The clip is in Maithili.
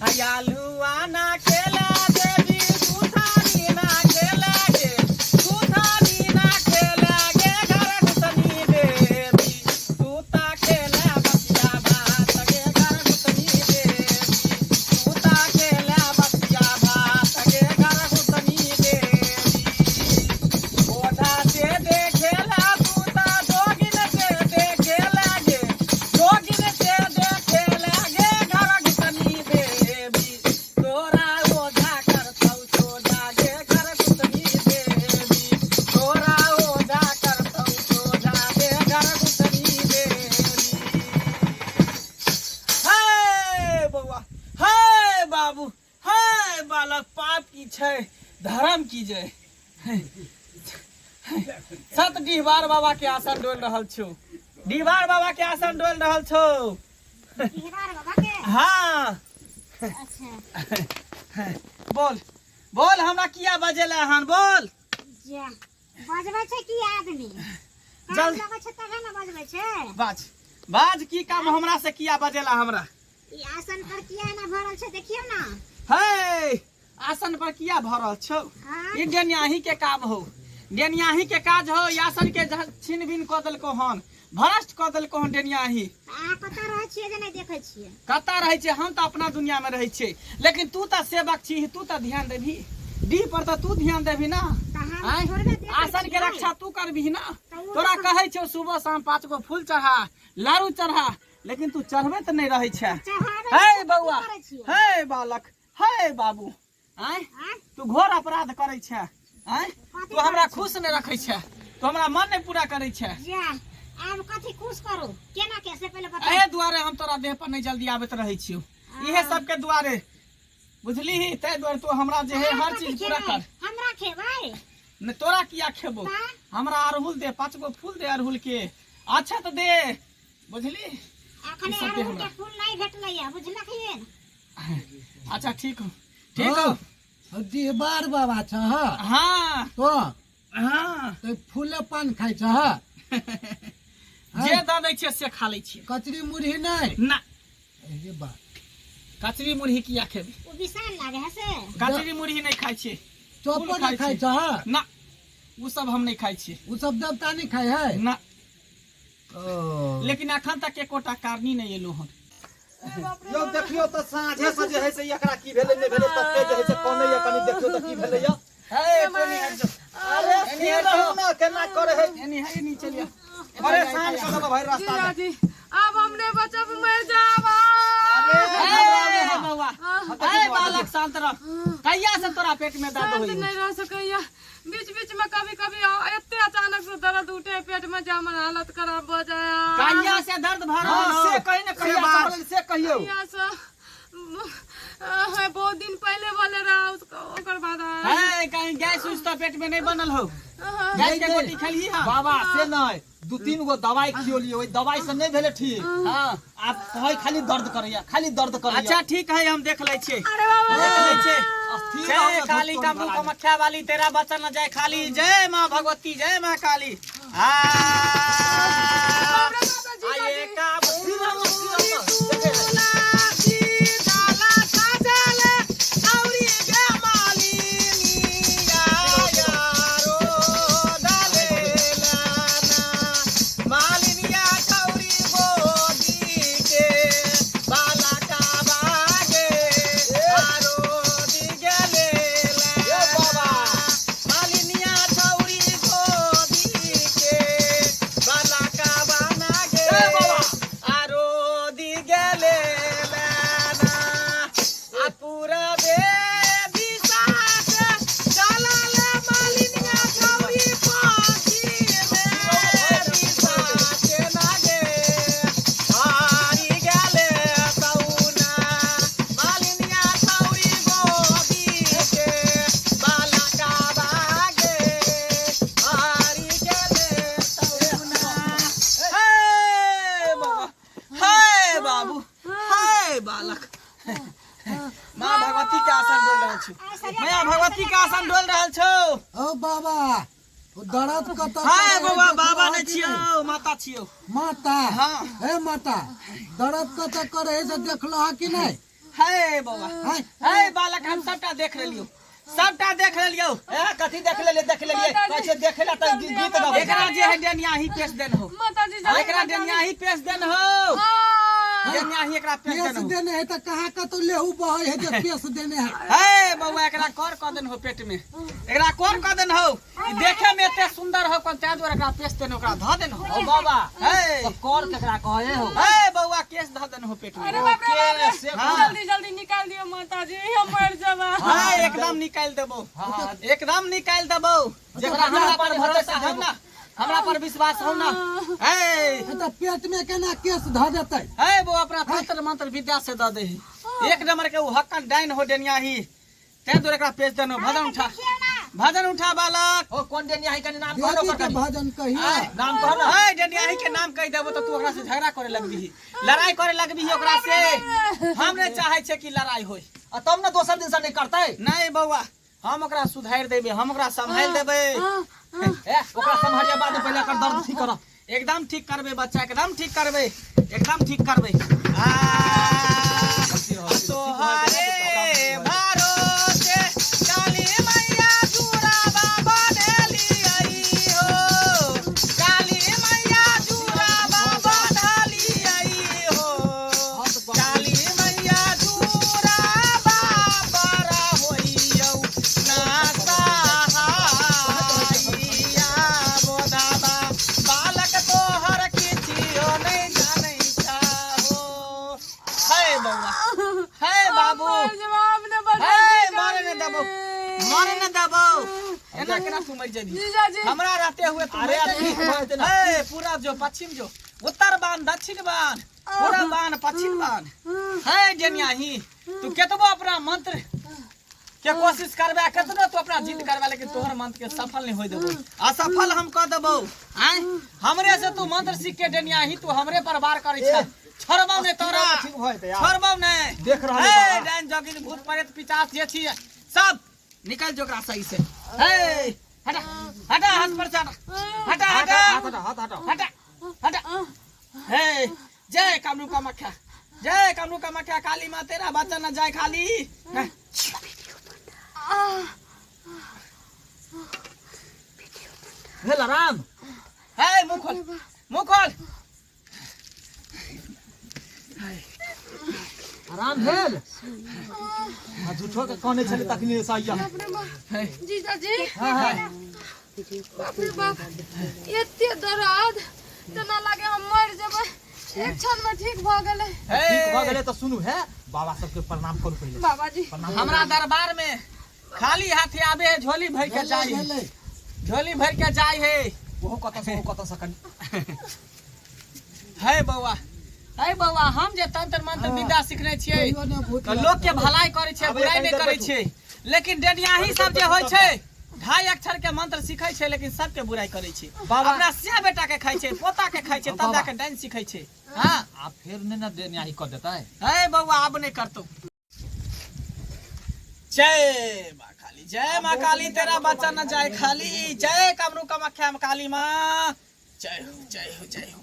आलुआ ना खेला देवी गुथानी ना खेला गे गुथानी ना खेला गे घर घुसनी देवी तूता खेला बसिया भात गे घर घुसनी देवी तूता खेला बसिया भात गे घर घुसनी देवी ओढ़ा से देखेला तूता जोगिन से देखेला गे जोगिन से देखेला गे घर घुसनी देवी तोरा ओझा करतौ सोझा गे घर घुसनी देवी तोरा ओझा करतौ सोझा गे घर घुसनी देवी। हे बौआ, हे बाबू, हे बालक, पाप की छै धर्म की जय। सत डिहबार बाबा के आसन डोल रहल छौ, डिहबार बाबा के आसन डोल रहल छौ। डिहबार बाबा के? हाँ। अच्छा। बोल बोल, हमरा किया बजेला हन बोल। जा बजबै छै की आदमी? काम जल- लगै छै तबे ने बजबै छै। बाज बाज, की काम हमरा से किया बजेला हमरा? ई आसन पर किया एना भरल छै देखियौ ना। हे आसन पर किया भरल छौ? हाँ। ई डेनियाही के काम हो, डेनियाही के काज हो। ई आसन के छीन बिन कऽ देलको हन, भ्रष्ट कऽ देलको हन डेनियाही। तऽ अहाँ कतऽ रहै छियै जे नहि देखै छियै? कतऽ रहै छियै? हम तऽ अपना दुनिया में रहै छियै, लेकिन तू तऽ सेवक छी, तू तऽ ध्यान देबही डीह पर, तऽ तू ध्यान देबही ना। तऽ हम आँय? थोड़बे देखै आसन के छियै। रक्षा तू करबही ना। तऽ ओ तोरा तऽ- कहै छौ सुबह शाम 5 गो फूल चढ़ा, लाड़ू चढ़ा, लेकिन तू चढ़बे तऽ नहि रहै छै। चढ़ाबै हे छियै तऽ की बौआ, करै छियै? हे बालक, हे बाबू, आँय? आँय? तू घोर अपराध करै छै। आँय? कथी तू हमरा करै छी? खुश नहि रखै छै, तू हमरा मन नहि पूरा करै छै। जा आब कथी खुश करू, केना के से पहिले बताउ। एहे दुआरे हम तोरा देह पर नहि जल्दी आबैत रहै छियौ, इहे सबके दुआरे, बुझलीही? ताहि दुआरे तू हमरा जे है अहाँ हर कथी चीज पूरा खेबै? कर। हमरा खेबै? नहि, तोरा किया खेबौ? तऽ? हमरा अड़हुल दे, 5 गो फूल दे अड़हुल के, अच्छा तऽ दे, बुझली? अखने ई सब दे अड़हुल हमरा। के फूल नहि भेटलैया, बुझलखिन? अच्छा ठीक हो, ठीक हो। डिहबार बाबा छह? हाँ। तो हाँ। तो फूले पान खाइ छह? जे दऽ दै छियै से खा लै छियै। कचरी मुरही नहि? ना। अरे बा, कचरी मुरही किया खेबै? ओ विशाल लागे है से। कचरी मुरही नहि खाइ छियै। चौपो फूल नहि खाइ खाइ छियै। छह? ना, ओ सब हम नहि खाइ छियै। ओ सब देवता नहि खाइ है? ना। ओ। लेकिन अखन तक एकोटा कारनी नहि एलो हन। यौ देखियौ तऽ साँझे से जे है से एकरा की भेलै नहि भेलै, तते जे है से कनैया, कनि देखियौ तऽ की भेलै यौ। हे कोनी हट जो। अरे स्थिर रहू ना, केना करे है। एनी है, एनी चलिया। परेशान कऽ देलक भाई रास्ता में। जीजाजी, आब हम नहि बचब, मरि जायब। अरे घबराउ हे नहि। बौआ, हे बालक, शांत रह। कहिया से तोरा पेट में दर्द शांत होई? नहीं रह सकैया। बीच बीच में कभी कभी एते अचानक से दर्द उठे है पेट में, जे हमर हालत खराब भ जाय। कहिया से दर्द भऽ रहल हाँ, हौ? से कही ने, कहिया से बोलल से कहियौ। कहिया से है, बहुत दिन पहले बोले रहा उसको, ओकर बाद आया। हे कहीं गैस उस तो पेट में नहीं बनल हो? गैस के नहीं, गोटी नहीं। खेलही? हां बाबा, से नहीं, 2-3 गो दवाई खियोलिए, ओहि दवाई से नहीं भेलै ठीक। हां। आब कहै खाली दर्द करैया, खाली दर्द करैया। अच्छा ठीक है, हम देख लै छियै। अरे बाबा। देख लै छियै। स्थिर जय रहू ने, काली, धूप कामरू तोड़ी कामाख्या वाली, तेरा बचन न जाए खाली। जय माँ भगवती, जय माँ काली। आ बाप रे बाप, जीजाजी। आये कामरू स्थिर रहू, स्थिर रहू। देखे है। तुलसी डाला साजल औरी गे मालिनी यारो दलेला ना। मालिनिया छौरी गोदी के बाला का बागे आरो दी गेले ए बाबा। मालिनिया छौरी गोदी के बाला का बाना गे ए बाबा। आरो दी गेले लेना। आ पूरा बे दिशा से चलल मालिनिया छौरी पाछी में दिशा के नागे हारी गेले तौना। मालिनिया छौरी गोदी के बाला का बागे हारी गेले तौना। हे बाबा, हे बाबू, हे बालक, माँ भगवती के आसन डोल रहल छौ, माँ भगवती के आसन डोल रहल छौ। ओ बाबा, ओ दर्द कतऽ हाय करे है बौआ, देखलो बाबा हँ नहि कि छियौ, नहि? माता छियौ। माता? हाँ। हे माता, दर्द कतऽ करे है से देखलो हँ कि नहि? हे बौआ, हाय। हे बालक, हम सबटा देख लेलियौ, सबटा देख लेलियौ। ए कथी देख लेलियै? देख लेलियै कहै छै, देखे ला तऽ गीत गाबै। एकरा जे है डेनिया ही पेश देन हो। माताजी जल्दी। एकरा डेनिया ही पेश देन हो, आ, डेनिया ही एकरा पेश पेश देन हो। देने है तऽ कहाँ कतौ लेहू बहै है जे पेश देने है? हे बौआ, एकरा कर क देन हो पेट में, एकरा कर क देन हो। ई देखे में एते सुंदर हो कोन, ताहि दुआरे एकरा पेश देन, ओकरा धऽ देन हो। ओ बाबा, हे। तऽ कर केकरा कहै हो? हे बौआ, केस धऽ देन हो पेट में। अरे बाप रे बाप रे। से हाँ। जल्दी जल्दी निकाल दियो माताजी, हम मर जेबै। हाँ, एकदम निकालि देबो, एकदम निकालि देबो। जेकरा हमरा पर भरोसा हो ना, हमरा पर विश्वास हो ना। हे। तऽ पेट में केना केस धऽ देतै? हे वो अपना तंत्र मंत्र विद्या से दऽ दे एक नंबर के। उ हक्कन डाइन हो डेनिया ही, तें दुआरे एकरा पेश देनो। भजन उठा, भजन उठा बालक। ओ कोन डेनिया है? कनी नाम कहलो। देवी ओकर के कनी भजन कहिए। नाम कह ना। हे, डेनियाही के नाम कहि देबो तऽ तू ओकरा से झगड़ा करे लगबिही, लड़ाई करे लगबिही ओकरा से। हम नहि चाहै छियै कि लड़ाई होय। आ तब ने दोसर दिन से नहीं करतै। नहि बौआ, हम ओकरा सुधारि देबै, हम ओकरा सम्हारि देबै। ए ओकरा सम्हारिया बाद में, पहिले एकर दर्द ठीक कर। एकदम ठीक करबै बच्चा, एकदम ठीक करबै, एकदम ठीक करबै। आ तोहरे भरोसे काली मैया जुड़ा बाबा ढेलियै हो, काली मैया जुड़ा बाबा ढालियै हो, काली मैया जुड़ा बाबा होइयौ ना सहाइया बोधाबा, बालक तोहर किछियो नहि जानै छहो। हे बौआ, हे बाबू। मर जेबै हम ने बता। हे, मरे ने देबो, मरे ने देबो। एना केना तू मरि जेबही? जीजाजी। हमरा रहते हुए तू अरे मरि जेबही? ठीक भऽ जेतै ना। हे, पूरा जो, पश्चिम जो, उत्तर बान, दक्षिण बान, पूरा बान, पश्चिम बान। हे जेनिया ही, तू केतबो अपना मंत्र के कोशिश करबे, केतनो तू अपना जिद करबे, लेकिन तोहर मंत्र के सफल नहीं होय देबो, असफल हम कह देबो। आय हमरे से तू मंत्र सीख के डेनिया ही तू हमरे पर वार करै छ? छोड़बौ नहीं तोरा। ठीक भऽ जेतै यार। छोड़बौ नहीं। देख रहल है हे बाबा। डाइन जोगिन भूत प्रेत पिचास जे छी सब निकल जो ओकरा सही से। हे, हटा हटा, हाथ पर से हटा, हटा हटा। हाथ हटाओ, हाथ हटाओ। हटा हटा। हे, जय कामरू कामाख्या, जय कामरू कामाख्या काली माँ, तेरा बच्चा न जाए खाली। भेल आराम? हे, मुंह खोल, मुंह खोल। आराम भेल? आ झूठो के कहने छलै तखनी सैया। बाप रे बाप। जीजाजी। हाँ हाँ। बाप रे बाप, एते दर्द तेना लागे हम मर जेबै, एक क्षण में ठीक भऽ गेलै। ठीक भऽ गेलै तऽ सुनू, हे बाबा सबके प्रणाम करू पहिले। बाबाजी। प्रणाम। हमरा दरबार में खाली हाथे आबे है, झोली भर के जाई है। भेलै। झोली भर के जाई है। ओहो कतऽ से, ओहो कतऽ से कनि। हे बौआ, हे बौआ, हम जे तंत्र मंत्र विद्या सिखने छियै कहियो ने भूत। तऽ लोक के भलाई करै छै, आबै बुराई कनि नहि देर करै बैठू। छै। लेकिन डेनियाही सब जे होइ छै, ढाई अक्षर के मंत्र सिखै छै, लेकिन सबके बुराई करै छै। बाबा। अपना सिया बेटा के खाइ छै, पोता के खाइ छै, तब बाबा। जाके डाइन सिखै छै। हाँ। आ फेर नहि ने डेनियाही कऽ देतै? हे बौआ, आब नहि करतौ। जय माँ काली, जय माँ काली, तेरा बच्चा न जाए खाली। जय कामरू कामाख्या काली माँ, जय हो, जय हो, जय हो।